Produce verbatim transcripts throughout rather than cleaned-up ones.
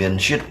面食。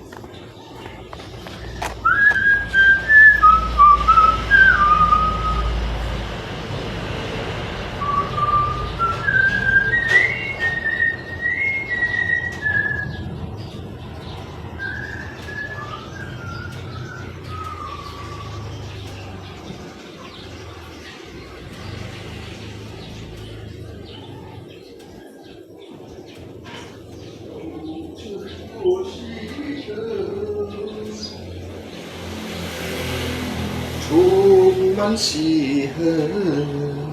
充满喜乐。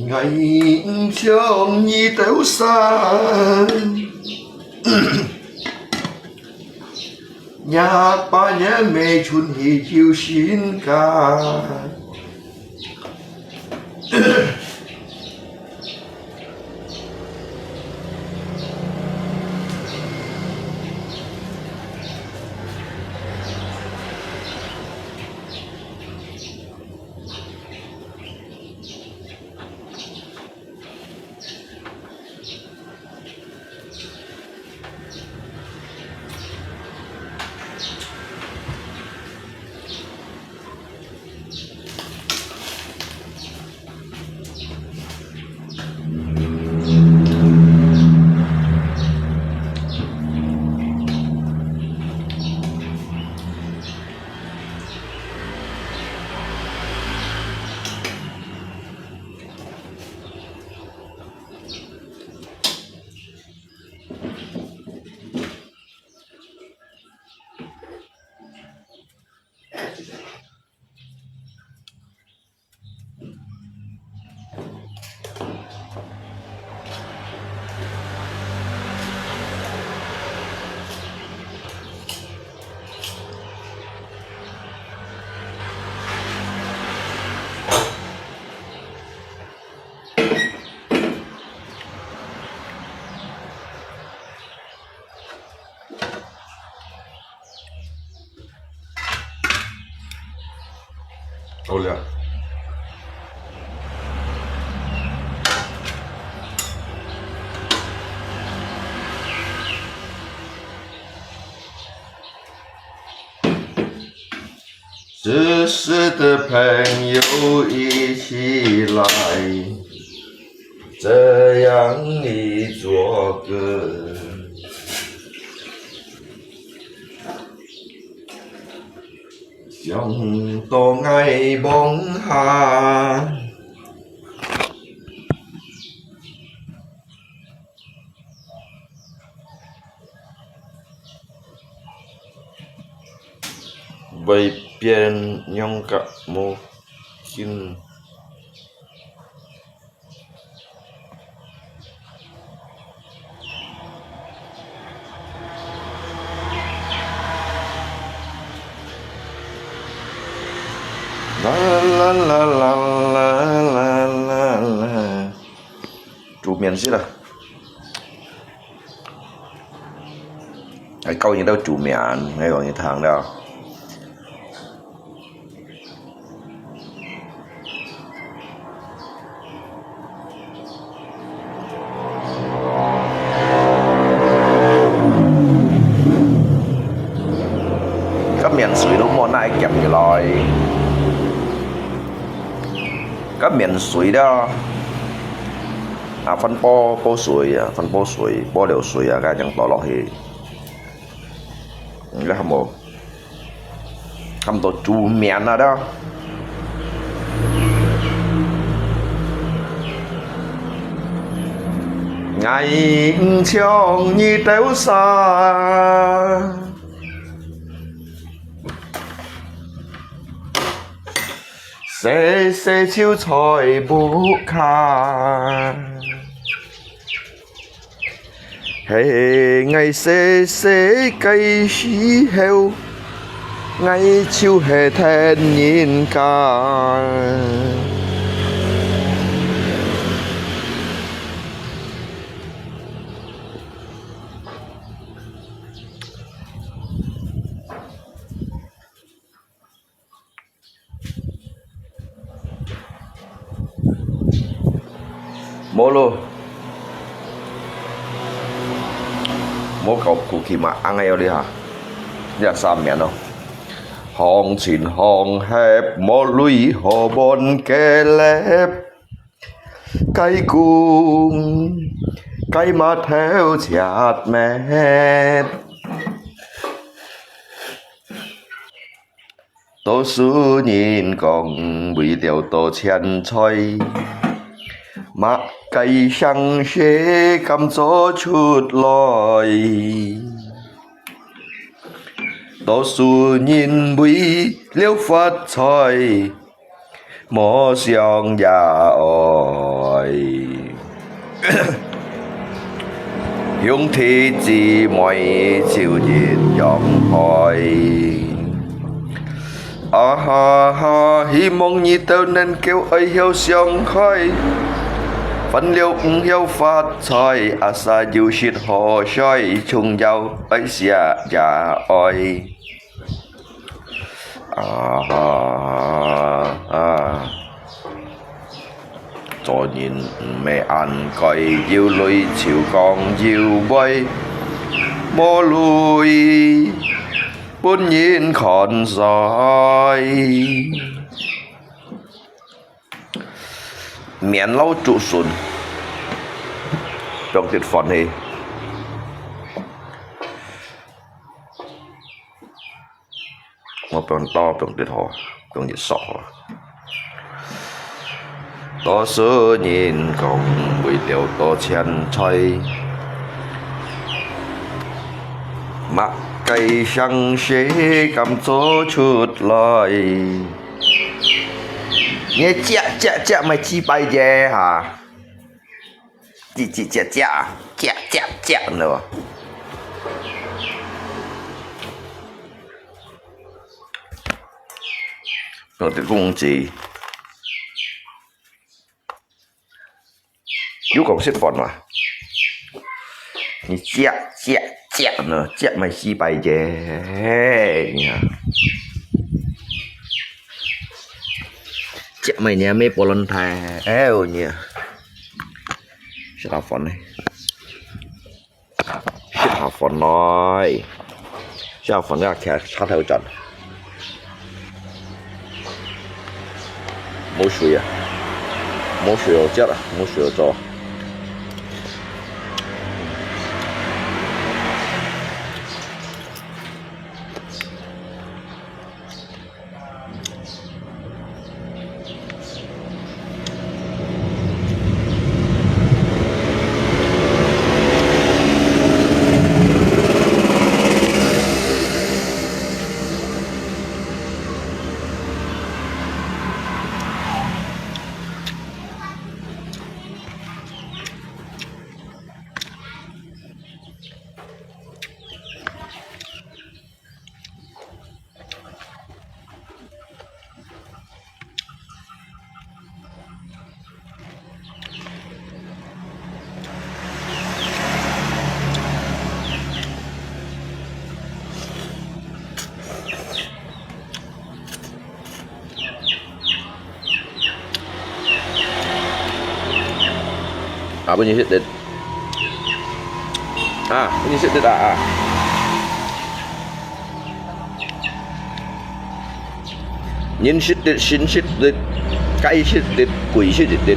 𠊎向你兜山，若把若美春喜就心甘。 好了。 只是的朋友一起来，这样你做个。想到爱望下。 會變樣个無緊。啦啦啦啦啦啦啦啦。煮麵食啦。 哎，教你兜煮麵，哎，講你聽了。該麵水都無拿夾起來，該麵水了。啊，飯煲，煲水啊，飯煲水，煲了水啊，該樣倒落去。你看無？差不多煮面啊了。𠊎毋像你兜儕， 細細就在屋下。係𠊎細細个時候，𠊎就係跈人家。 無咯，無搞古奇嘛，恁樣哩哈，這三面咯。行情行業，無鐳好滿个咧，該公，該碼頭切咩？ 多數人講為了多錢財，麼个生事敢做出來。多數人為了發財， 無想也愛，兄弟姊妹就一樣愛。啊哈哈，希望你兜能夠愛曉相愛，煩惱毋曉發財，啊儕有食好睡，重要愛惜也愛。 啊啊！做人毋係恁該，有鐳就講有鐳，無鐳分人看衰。面摎竹筍，放忒飯去。 𠊎放多，放忒好，放忒少好。多數人講為了多錢財，麼个生事敢做出來？你隻隻隻毋係幾百隻哈？ 隻隻隻隻啊，隻隻隻，你知無？我就講這，有講食飯嘛？你隻隻隻呢，隻毋係四百隻，你啊。隻毋係你啊，毋係波輪胎，哎喲你啊。 食下飯呢，食下飯來，食下飯啊，徛，徛頭轉。無水啊，無水好食啊，無水好做。 啊，分你食得。啊，分你食得啊，啊。人食得，神食得，雞食得，鬼食得。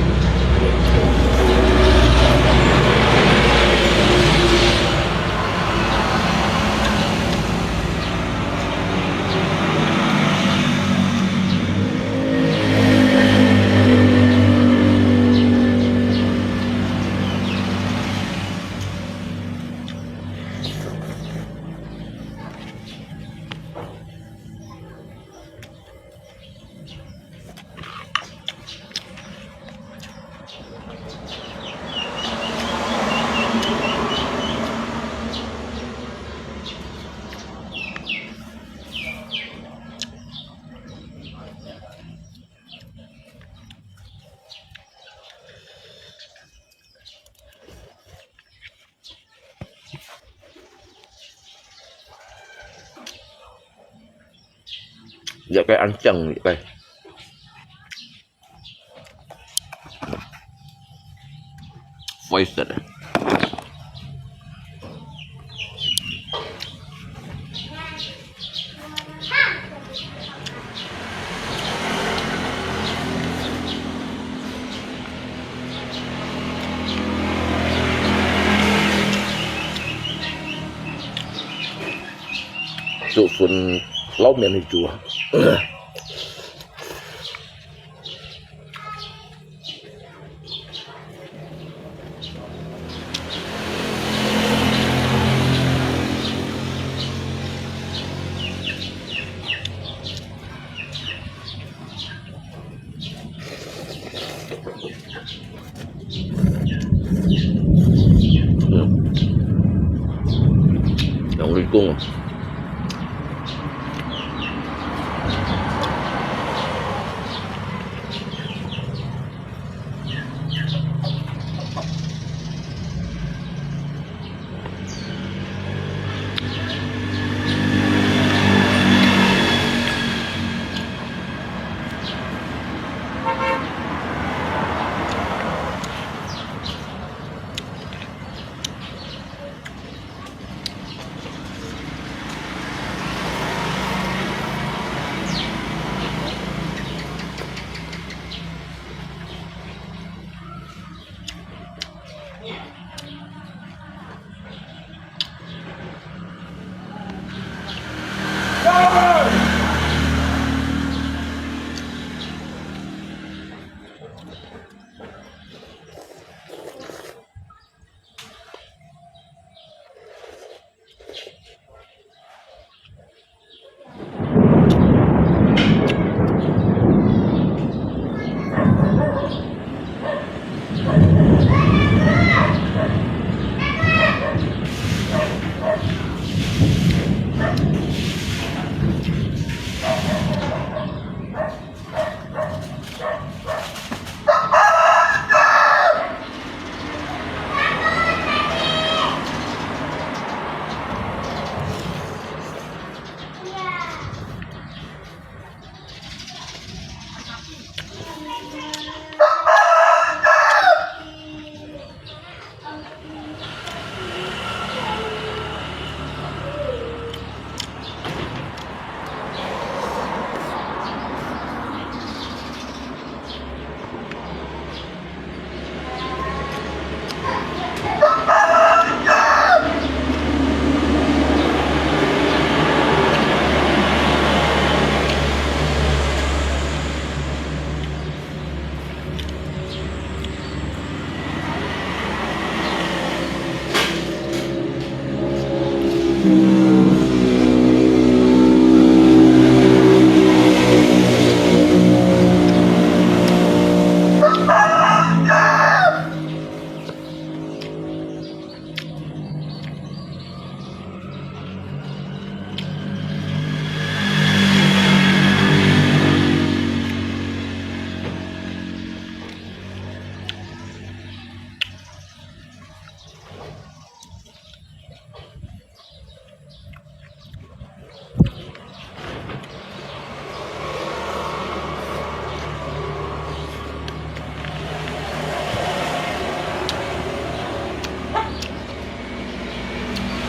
一个恁靚，一个灰色个。 竹筍撈麵去煮啊。嗯，用力讲啊。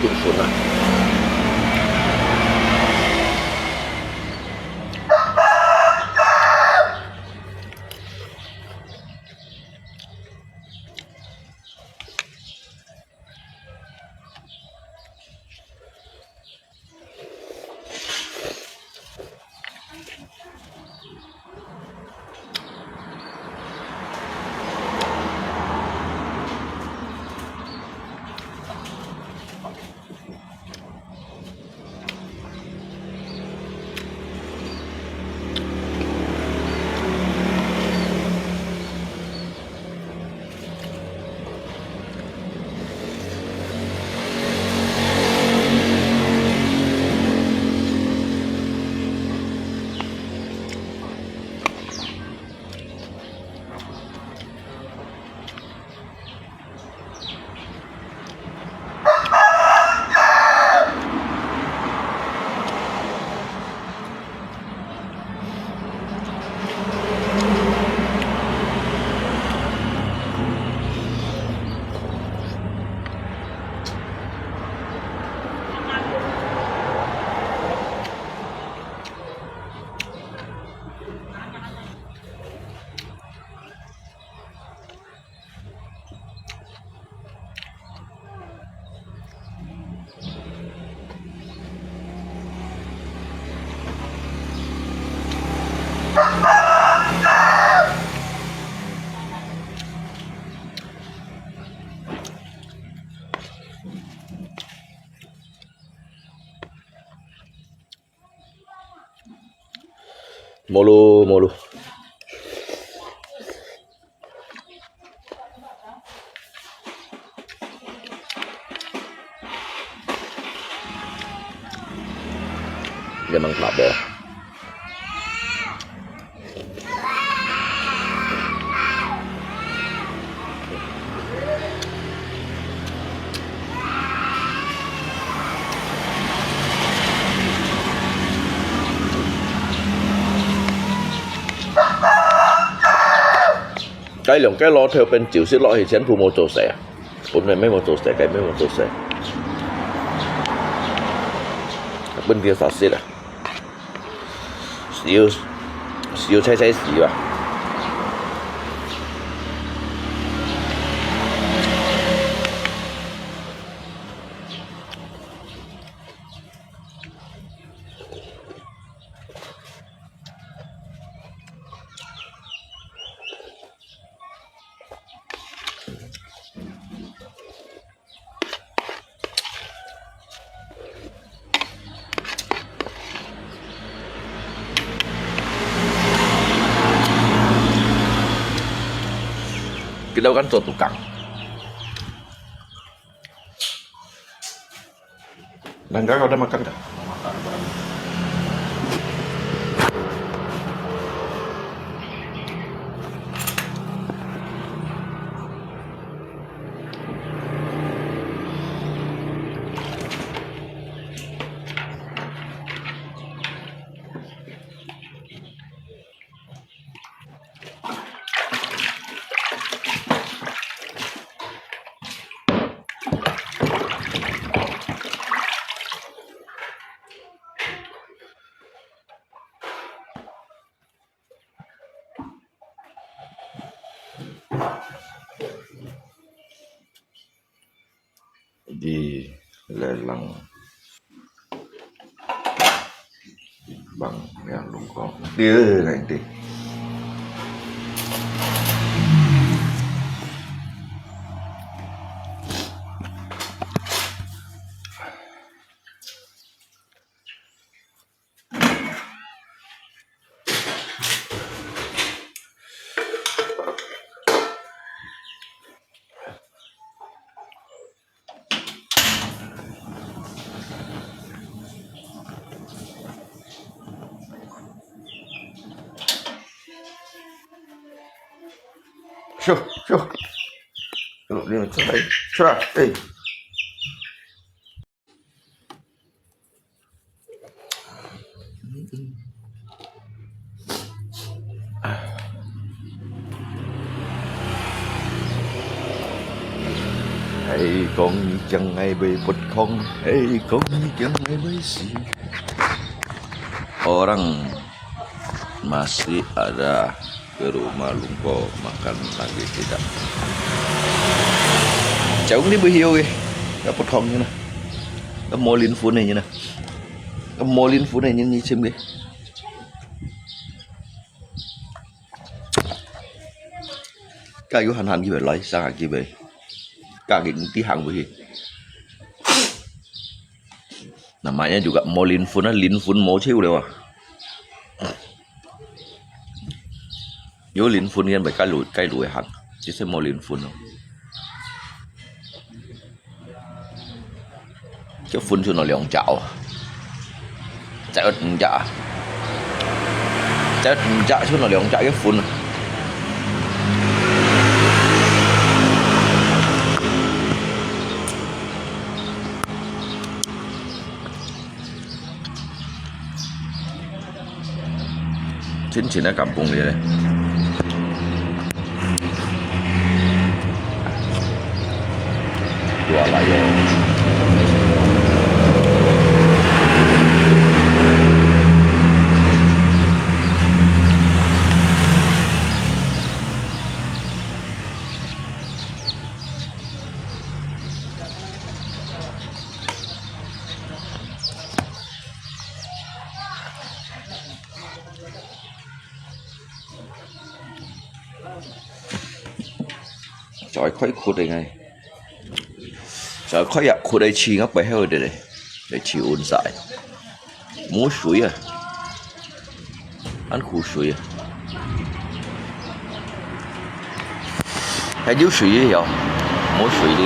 竹筍啊。無咯，無咯。這蠻合的。 該兩個老頭變酒色落去，全部無做事啊！本來乜無做事，該乜無做事。問題啥事啊？ 死又，死又猜猜死吧。佢兜kan做tukang。Nangka kau dah makan dah? Di lelang. Bang, ya, lungkong. Di, nanti. Shuh, shuh. Kalau dia macam lain. Shuh, eh. Hay kong chang ai bai put kong, hay kong chang ai bai si. Orang masih ada ke rumah lungko makan lagi tidak. Chau ni bơ hiu ke, ka put kong ni na, ka molin phun ni na, ka molin phun ni ni chim ke. Ka yu han han ki bai lai, sang ki bai, ka ki ti hang bai hi. Namanya juga molin phun na, lin phun mo cheu le wa. Yo lin phun yan bai kai lu kai lu hang, chỉ là molin phun no. Cái phun chu no liang chảo. Chảo ớt nja. Chảo ớt nja chu no liang chảo cái phun. Chín chín cái cảm bông đi đây. Tua lại rồi. Chọi khói khut ai ngai. Chọi khói yak khut ai chi ngak pai heo de le. Để chi ôn sai. Mũ suối à. 恁苦水啊！還有水个哦，無水个。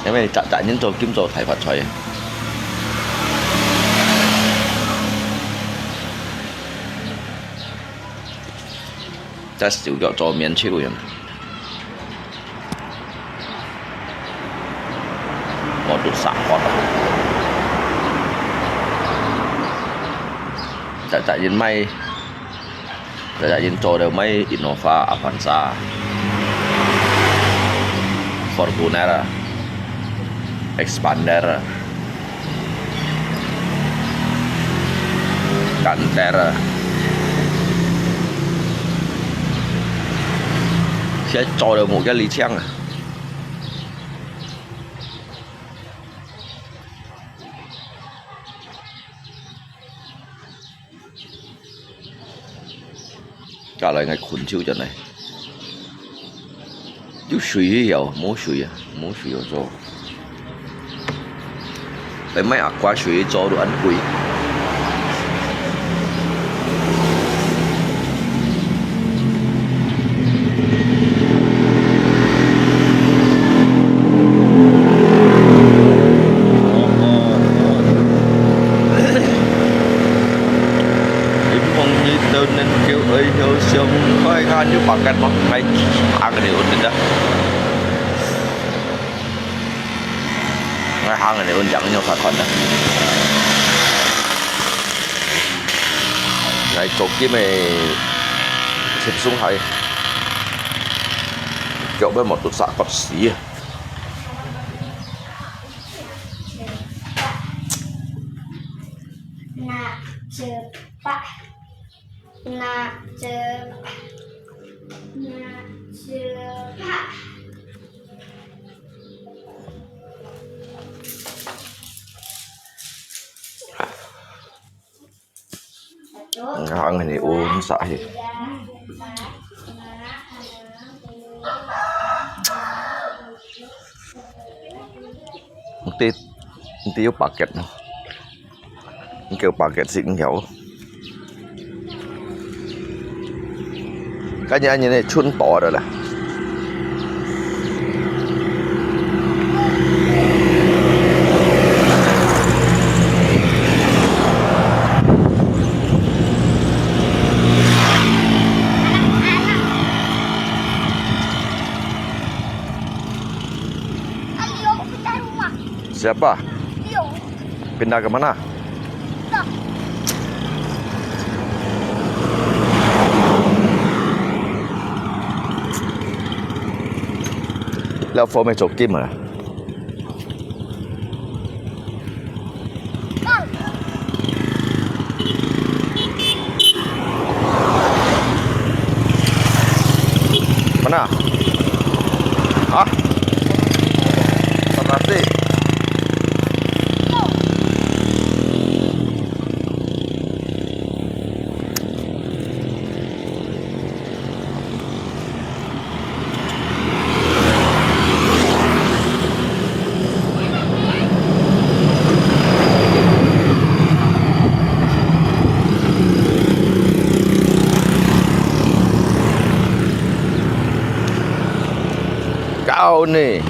因為逐逐人做金做大發財啊！隻手腳做面手樣。 無都殺過啦。逐隻人買，逐隻人做了買Innova、Avanza、Fortuner、Xpander、Canter。現在做了無个理想啊！ 再來𠊎困就真个。有水个哦，無水啊，無水哦做。來買Aqua水做都恁貴。 你碰你都能夠愛有想快看有paket無？買行个你有得啊？𠊎行个你有樣有法看啊？𠊎做金个接送下，腳尾無都殺骨死啊！ 那就吧，那就，那就吧。Ang ini unsa hi. Enti, enti yung packet no. Enti yung packet si ngyaw. Kanya niya na chun to ada lah. Siapa? Pindah ke mana? Leo phone mei chụp kim à? Mana? Hah? Terima kasih. Kau ni.